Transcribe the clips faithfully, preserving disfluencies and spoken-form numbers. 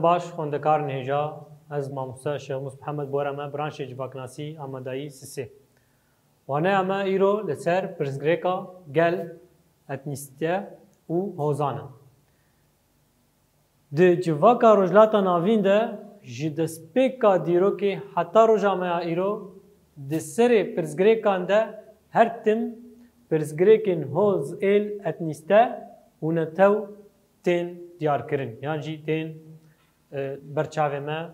Baş xwendekarên hêja, ez mamoste Şêxmûs Mihemed Bora me, branşê civaknasî, amadayî sisê. Waneya me îro li ser pirsgirêka gel, etnîste û hozan e. Di civaka Rojhilata Navîn de ji destpêka dîrokê heta roja me ya îro di serê pirsgirêkan de her tim pirsgirêkên hoz, êl, etnîste û netew tên diyarkirin yan jî tên, e, ber çavê me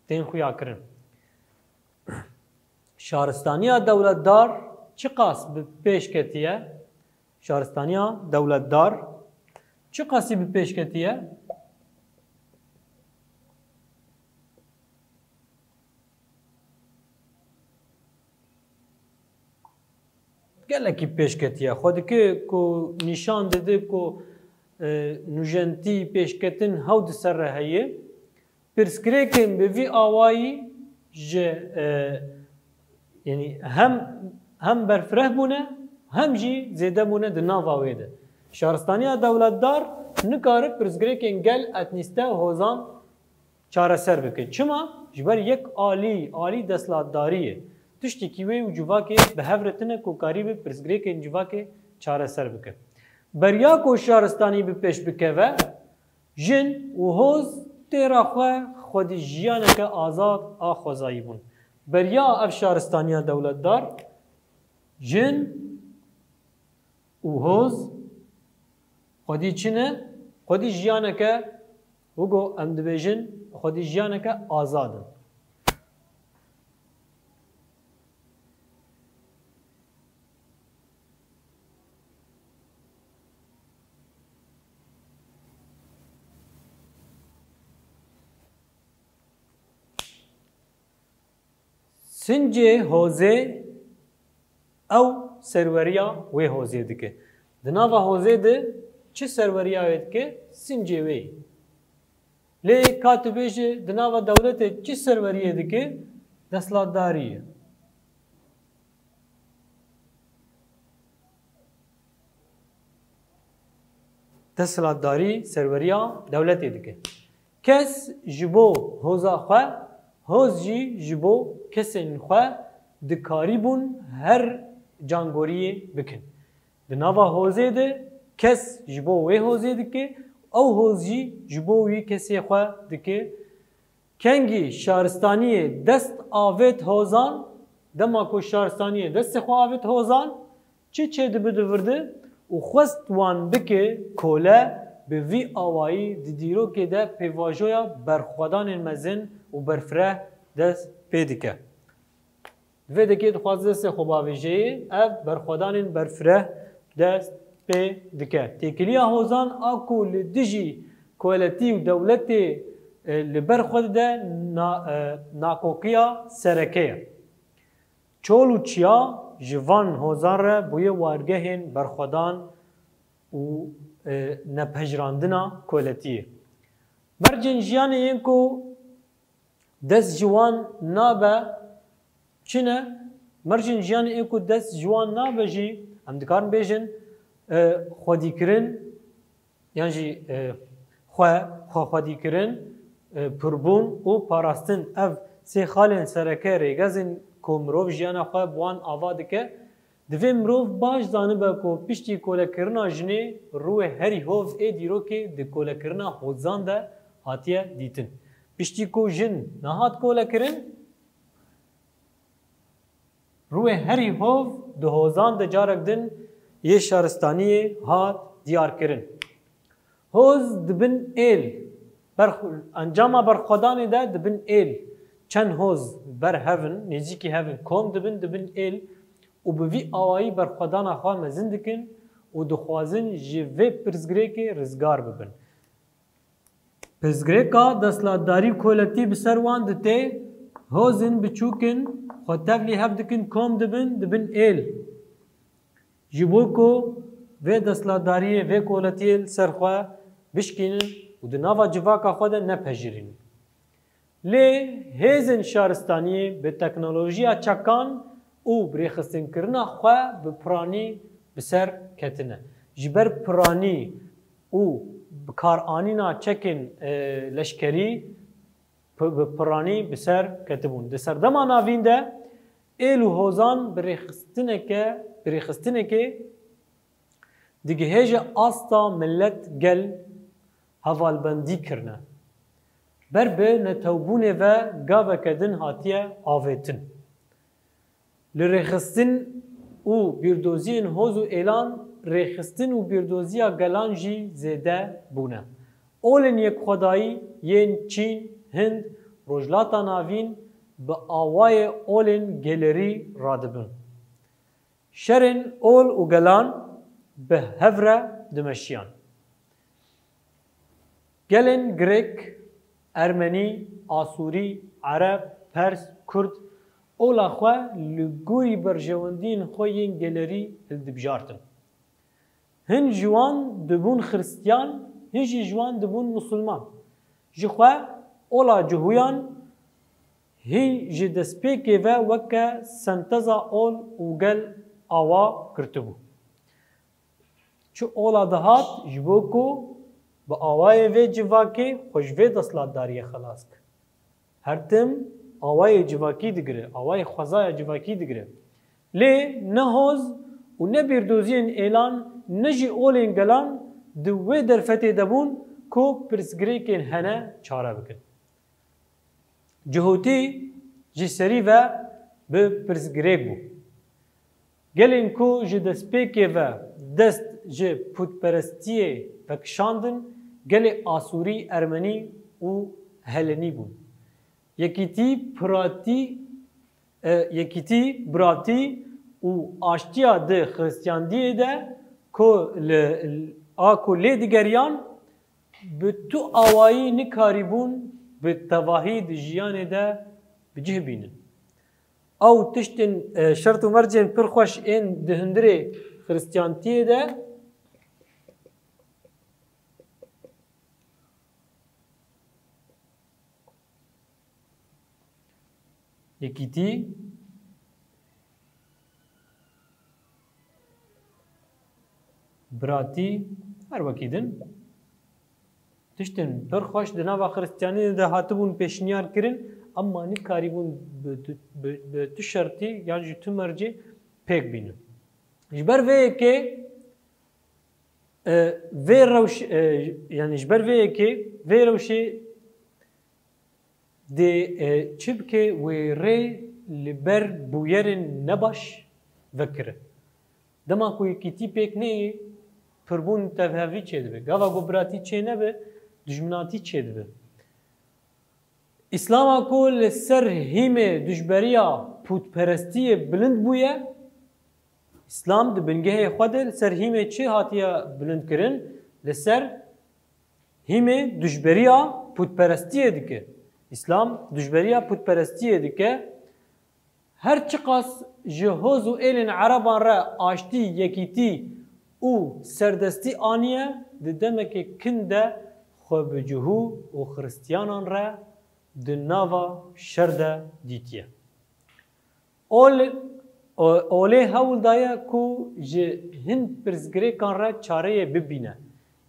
tên xuya kirin. Şaristaniya dewletdar çiqas bi pêş ketiye? Şaristaniya dewletdar çiqasî bi pêş ketiye? Gelekî pêşketiye. Xwe dike ku nîşan dide ku, e, nûjentî, pêşketin hew di ser re heye. Pirsgirêkên bi vî awayî ji, e, yanî hem, hem berfireh bûne, hem jî zêde bûne di nava wê de. Şaristaniya dewletdar nikare pirsgirêkên gel, etnîste, hozan çareser bike. Çima? Ji ber yek alî, alî desthilatdarî ye. Tiştekî wê û civakê bi hev re tine ku karîbe pirsgirêkên civakê çareser bike. Beriya ku şaristanî bi pêş bikeve, jin û hoz têra xwe xwedî jiyaneke azad a xwezayî bûn. Beriya ev şaristaniya dewletdar, jin û hoz xwedî çi ne? Xwedî jiyaneke, wego em dibêjin, xwedî jiyaneke azad in. Sincê hozê ew serweriya wê hozê dike. Di nava hozê de çi serweriya wê dike? Sincê wê. Lê ka tu bêjî di nava dewletê çi serweriyê dike? Desthilatdarî ye. Desthilatdarî serweriya dewletê dike. Kes ji bo hoza xwe, hoz jî ji bo kesên xwe dikarîbûn her cangoriyê bikin. Di nava hozê de kes ji bo wê hozê dike, ew hoz jî ji bo wî kesê xwe dike. Kengî şaristaniyê dest avêt hozan, dema ku şaristaniyê destê xwe avêt hozan, çi çêdibe di vir de û xwest wan bike kole, bi vî awayî di dîrokê de pêvajoya berxwedanên mezin û berfireh dest pê dike. Di vê dekê dixwaze destê xwe bavêjeyê, ev berxwedanên berfireh dest pê dike. Têkiliya hozan a ku li dijî koletî û dewletê, e, li ber xwe dide na-, e, nakokiya sereke ye. Çol û çiya ji van hozan re bûye wargehên berxwedan û, e, nepejirandina koletiyê. Mercên jiyanê yên ku dest ji wan nabe çi ne? Mercên jiyanê ê ku dest ji wan nabe jî, em dikarin bêjin, e, xwedîkirin, yan jî, e, xwe, xwe xwedîkirin, e, pirbûn û parastin. Ev sê xalên sereke rêgezên ku mirov jiyana xwe bi wan ava dike, divê mirov baş zanibe ku piştî kolekirina jinê rûyê herî hov ê dîrokê di kolekirina hozan de hatiye dîtin. Piştî ku jin nehat kolekirin, rûyê herî hov di hozan de carek din yê şaristaniyê hat diyarkirin. Hoz dibin êl. Berx-, encama berxwedanê de dibin êl. Çend hoz ber hev in, nêzîkî hev in, kom dibin, dibin êl û bi vî awayî berxwedana xwe mezin dikin û dixwazin ji vê pirsgirêkê rizgar bibin. Pirsgirêka desthilatdarî koletî bi ser wan ditê, hozên biçûk in, xwe tevlî hev dikin, kom dibin, dibin êl. Ji bo ku vê desthilatdariyê, vê koletiyê li ser xwe bişkînin û di nava civaka xwe de nepejirînin. Lê hêzên şaristaniyê bi teknolojiya çekan û bi rêxistinkirina xwe bi piranî bi ser ketine. Ji ber piranî û bikaranîna çekên, e, leşkerî pi-, bi piranî bi ser ketibûn. Di serdema navîn de êl û hozan bi rêxistineke, bi rêxistinekê digihêje asta millet gel hevalbendî kirine. Ber bi netewbûnê ve gaveke din hatiye avêtin. Li rêxistin û bîrdoziyên hoz û êlan, rêxistin û bîrdoziya gelan jî zêde bûne. Olên yekxwedayî yên Çîn, Hind, Rojhilata Navîn bi awayê olên gelerî radibin. Şerên ol û gelan bi hev re dimeşiyan. Gelên Grêk, Ermenî, Asûrî, Ereb, Pers, Kurd ola xwe li gorî berjewendiyên xwe yên gelerî hildibjartin. Hin ji wan dibûn Xiristiyan, hin jî ji wan dibûn Misilman. Ji xwe ola Cihûyan hî ji destpêkê ve weke senteza ol û gel awa girtibû. Çi ola dihat ji bo ku bi awayê vê civakê xwe ji vê desthilatdariyê xelas kir. Her tim awayê civakî digire, awayê xwezaya civakî digire. Lê ne hoz û ne bîrdoziyên êlan, ne jî olên gelan di wê derfetê de bûn ku pirsgirêkên hene çare bikin. Cihûtî ji serî ve bi pirsgirêk bû. Gelên ku ji destpêkê ve dest ji pûtperestiyê vekişandin, gelê Asûrî, Ermenî û Helenî bûn. Yekîtî, piratî, e, yekîtî, biratî û aştiya di Xiristiyandiyê de ku li, a ku lê digeriyan, bi tu awayî nikarîbûn bi tevahî di jiyanê de bi cih bînin. Ew tiştên, e, şert û mercên pir xweş ên di hundirê Xiristiyantiyê de Yekîtî, biratî, her wekî din. Tiştên pir xweş di nava Xiristiyaniyê de hatibûn pêşniyar kirin, emma nikarîbûn bi tu, bi, bi tu şertî yan jî tu mercê pêk bînin. Ji ber vê yekê, e, vê rewş-, e, yanî ji ber vê yekê, vê rewşê dê, e, çi bike wê rê li ber bûyerên nebaş vekire. Dema ku yekîtî pêk neyê, pirbûn tevhevî çêdibe. Gava ku biratî çênebe, dijminatî çêdibe. Îslama ku li ser hîmê dijberiya pûtperestiyê bilind bûye, Îslam di bingehê xwe de li ser hîmê çi hatiye bilindkirin? Li ser hîmê dijberiya pûtperestiyê dike. Îslam dijberiya pûtperestiyê dike. Her çiqas ji hoz û êlên Ereban re aştî, yekîtî û serdestî aniye, di demekê kin de xwe bi cihû û Xiristiyanan re di nava şer de dîtiye. Ol-, o-, olê hewl daye ku ji hin pirsgirêkan re çareyê bibîne,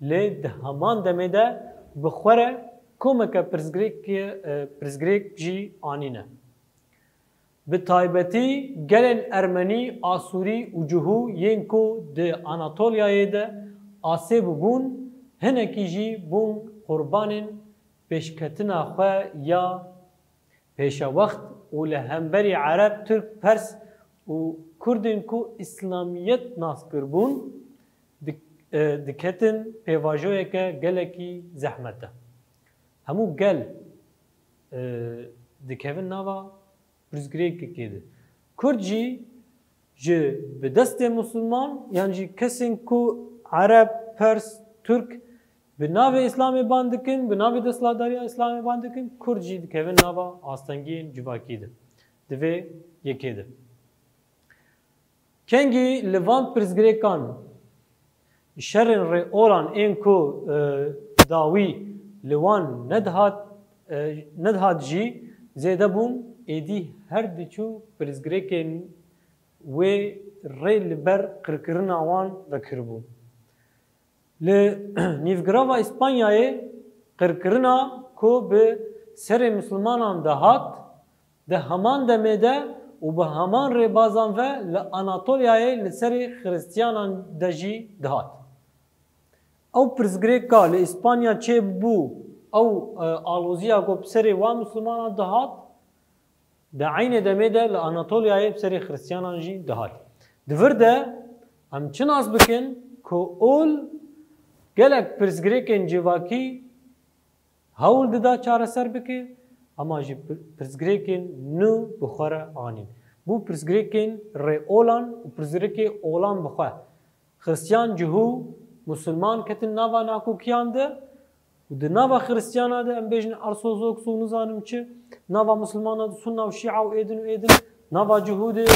lê di heman demê de bi xwe re komeke pirsgirêk, e, pirsgirêk jî anîne. Bi taybetî gelên Ermenî, Asûrî û Cihû yên ku di Anatolyayê de asê bûbûn, hinekî jî bûn qurbanên pêşketina xwe ya pêşewext û li hemberî Ereb, Tirk, Pers û Kurdên ku Îslamiyet nas kiribûn, dik-, e, diketin pêvajoyeke gelekî zehmet de. Hemû gel, e, dikevin nava pirsgirêkekê de. Kurd jî ji bi destê Musulman yan jî kesên ku Ereb, Pers, Tirk bi navê Îslamê ban dikin, bi navê desthilatdariya Îslamê ban dikin, Kurd jî dikevin nava astengiyên civakî de. Di vê yekê de. Kengî li van pirsgirêkan şerên rêolan ên ku, e, dawî li wan nedihat, e, nedihat jî zêde bûn, êdî her diçû pirsgirêkên wê rê li ber qirkirina wan vekiribûn. Li nîvgirava Îspanyayê qirkirina ku bi serê Mislimanan de hat, di heman demê de û bi heman rêbazan ve li Anatolyayê li serê Xiristiyanan de jî dihat. Ew pirsgirêka li Îspanya çêbû, ew, e, aloziya ku bi serê wan Mislimanan dihat, di eynê demê de li Anatolyayê bi serê Xiristiyanan jî dihat. Di vir de em çi nas bikin ku ol gelek pirsgirêkên civakî hewl dida çareser bike, ema jî pir-, pirsgirêkên nû bi xwe re anîn. Bû pirsgirêkên rêolan û pirsgirêkê olan bi xwe. Xiristiyan, cihû, musulman ketin nava nakokiyan de û di nava Xiristiyana de, em bêjin Orthodoks û nizanim çi, nava musulmana de Sunna û Şia û êdin û êdin, nava cihû de, e,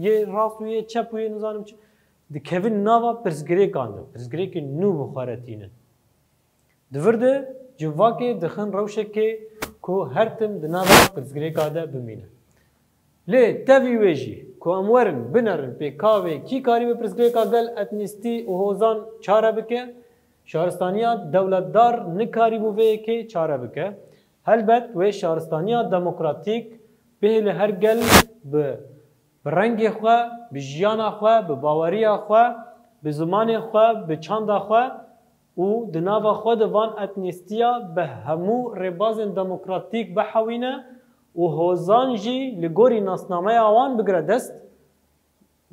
yê rast û yê çep û yê nizanim çi, dikevin nava pirsgirêkan de, pirsgirêkên nû bi xwe re tînin. Di vir de civakê dixin rewşekê ku her tim di nava pirsgirêka de bimîne. Lê tevî wê jî ku em werin binerin pê ka wê kî karîbe pirsgirêka gel, etnîstî û hozan çare bike, şaristaniya dewletdar nikarîbû vê yekê çare bike. Helbet wê şaristaniya demokratîk bihêle her gel bi, bi rengê xwe, bi jiyana xwe, bi baweriya xwe, bi zimanê xwe, bi çanda xwe û di nava xwe de van etnîstiya bi hemû rêbazên demokratîk bihewîne û hozan jî li gorî nasnameya wan bigire dest,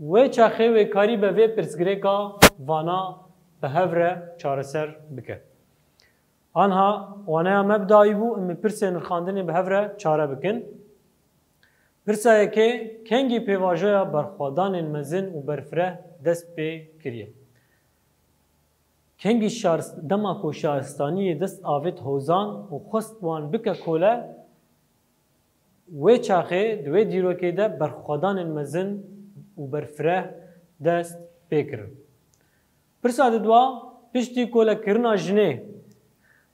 wê çaxê wê karîbe vê pirsgirêka vana bi hev re çareser bike. Anha waneya me bi dawî bû, em bi pirsên rixandinê bi hev re çare bikin. Pirsa yekê, kengî pêvajoya berxwedanên mezin û berfireh dest pê kiriye? Kengî şar-, dema ku şaristaniyê dest avêt hozan û xwest wan bike kole, wê çaxê di wê dîrokê de berxwedanên mezin û berfireh dest pê kirin. Pirsa didwa, piştî kolekirina jinê,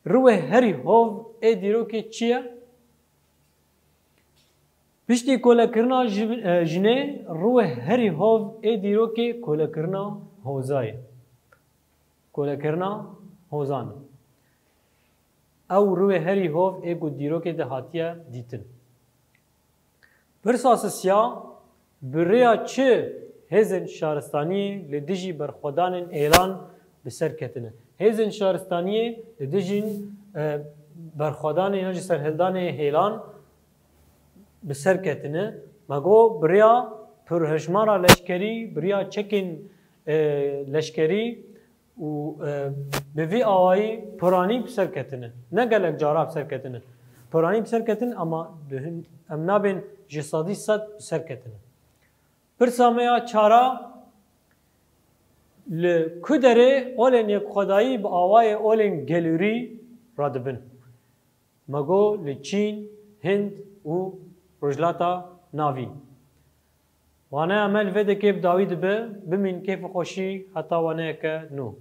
riwê herî hov ê dîrokê çi ye? Piştî kolekirina ji-, e, jinê, riwê herî hov ê dîrokê kolekirina hozayê. Kolekirina hozan. Ew riwê herî hov ê ku dîrokê de hatiye dîtin. Pirsa sisiya, bi rêya çi hêzên şaristaniyê li dijî berxwedanên êlan bi ser ketine? Hêzên şaristaniyê li dijî, e, berxwedanê yan jî serhildanê hêlan bi ser ketine. Me got, bi rêya pirhejmara leşkerî, bi rêya çekên, e, leşkerî û, e, bi vî awayî piranî bi ser ketine. Ne gelek cara bi ser ketine. Piranî bi ser ketine, ama di hin-, em nabên ji sedî sed bi ser ketine. Pirsa me ya çara, li ku derê olên yekxwedayî bi awayê olên gelûrî radibin? Me got, li Çîn, Hind û Rojhilata Navîn. Waneya me li vê dekê bi dawî dibe, bimîn kêf û xweşî heta waneyeke nû.